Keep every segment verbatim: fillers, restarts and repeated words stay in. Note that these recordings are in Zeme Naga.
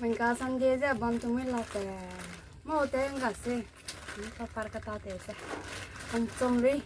Mengka Sunday ze bam tumui la te. Mo te nga se. Ni pa par kata te se. Ang chom rei.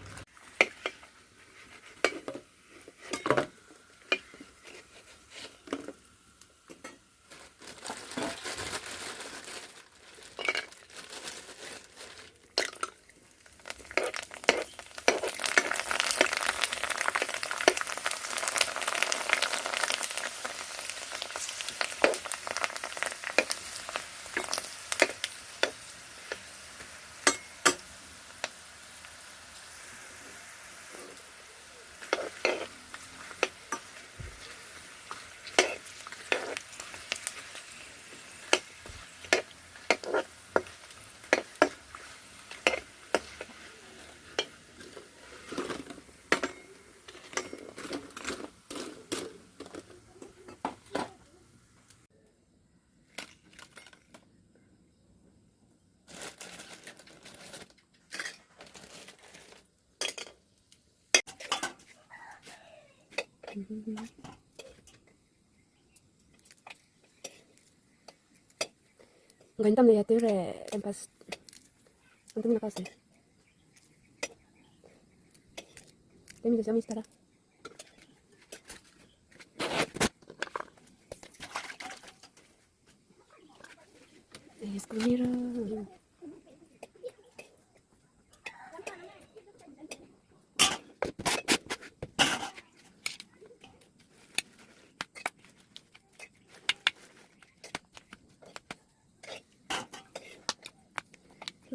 Gain tam le ya tew re, time pass. Antum na pass. Temi de sami stara. Escondida.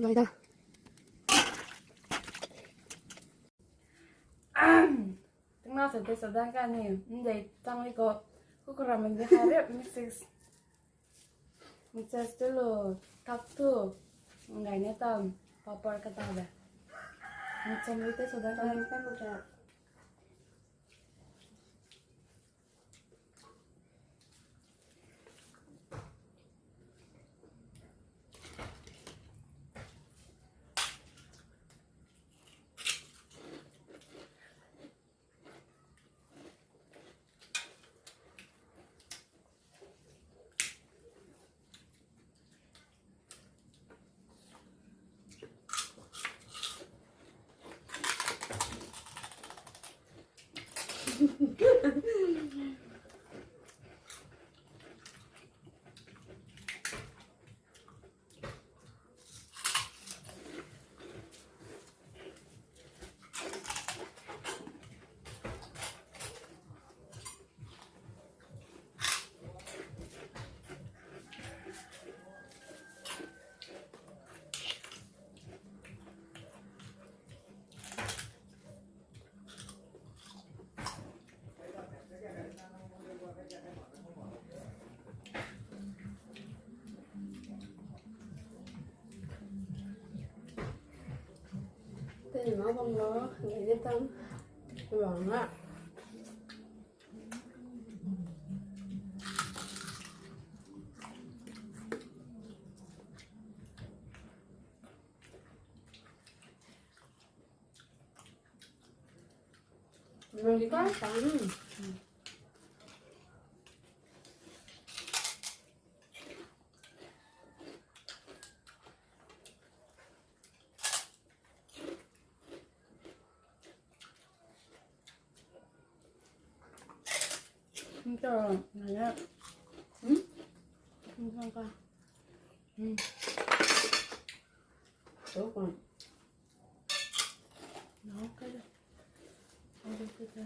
Vai da. Tingna se te sa dan ka ni, ndei tang liko, kukura mende hare mixes. Mixes te lo, tak tu, ngai ne tam, papar kata de. Mixes te sa dan ka ni. Tei ma bang lo, ngai ne tam, wang a. Nang di ka sang. Nta, naya. Hmm? Nta ka. Hmm. Tuku. Nang ka da. Ada ka da.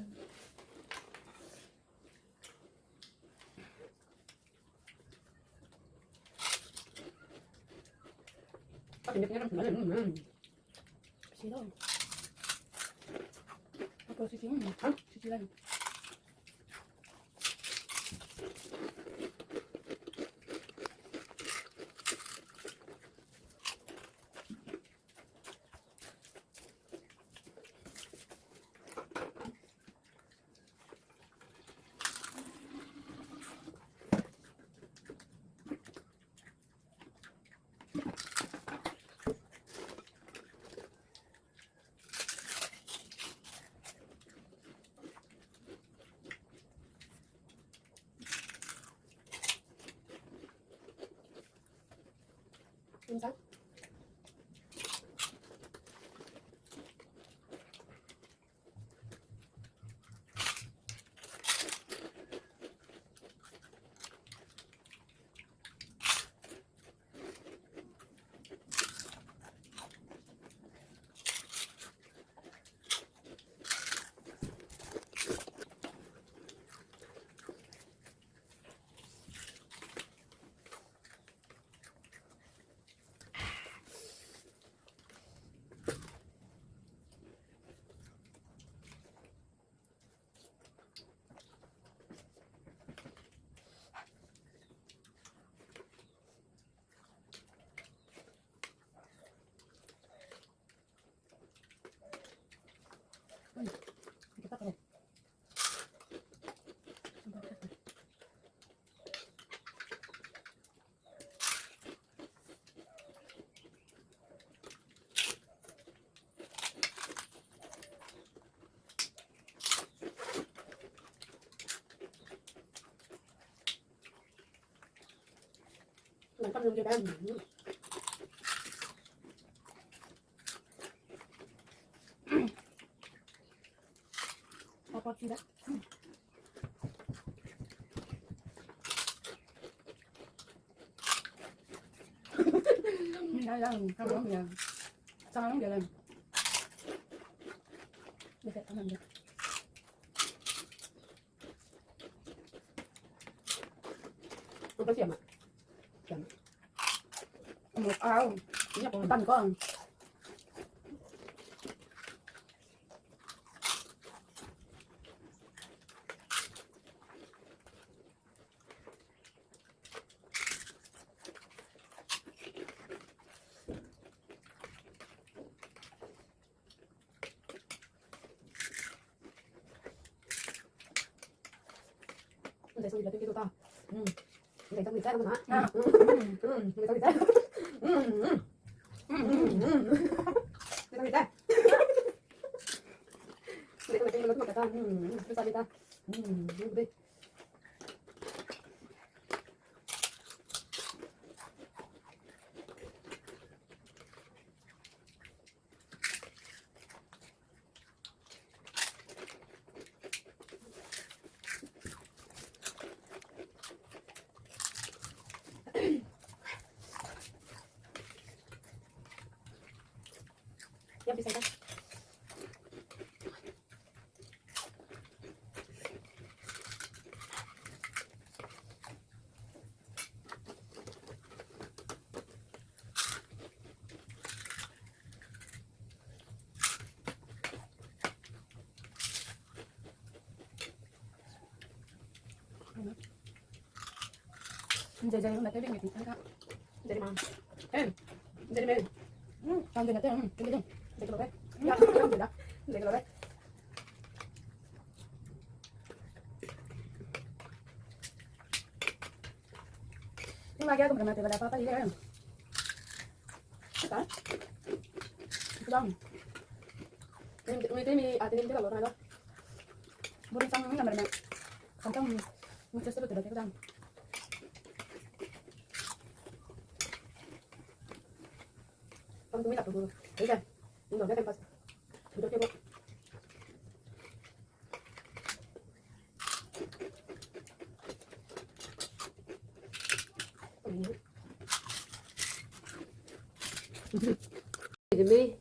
Demi.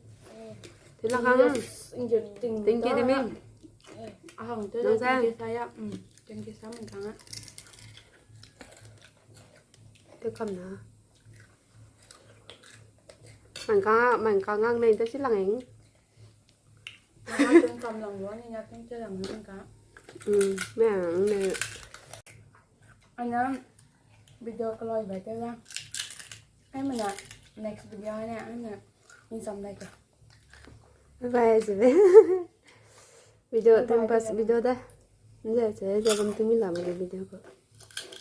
Tela kang. Yes, ingge ting. Ting ke demi. Ahang te. Nang sa. Ting ke sa ya. Hmm. Ting ke sa meng kang a. Te kam na. Meng kang a, meng kang ang nei te si lang eng. Mama ting kam lang lo ni ya ting che lang ni ka. Hmm, meng ne. Ana video kaloi bai te la. Ai mana next video ne ana. Insam dai ke. Bye, bye. Video, bye, time pass bye. Video da. Nje, nje, nje, bam tumi la ma video ko.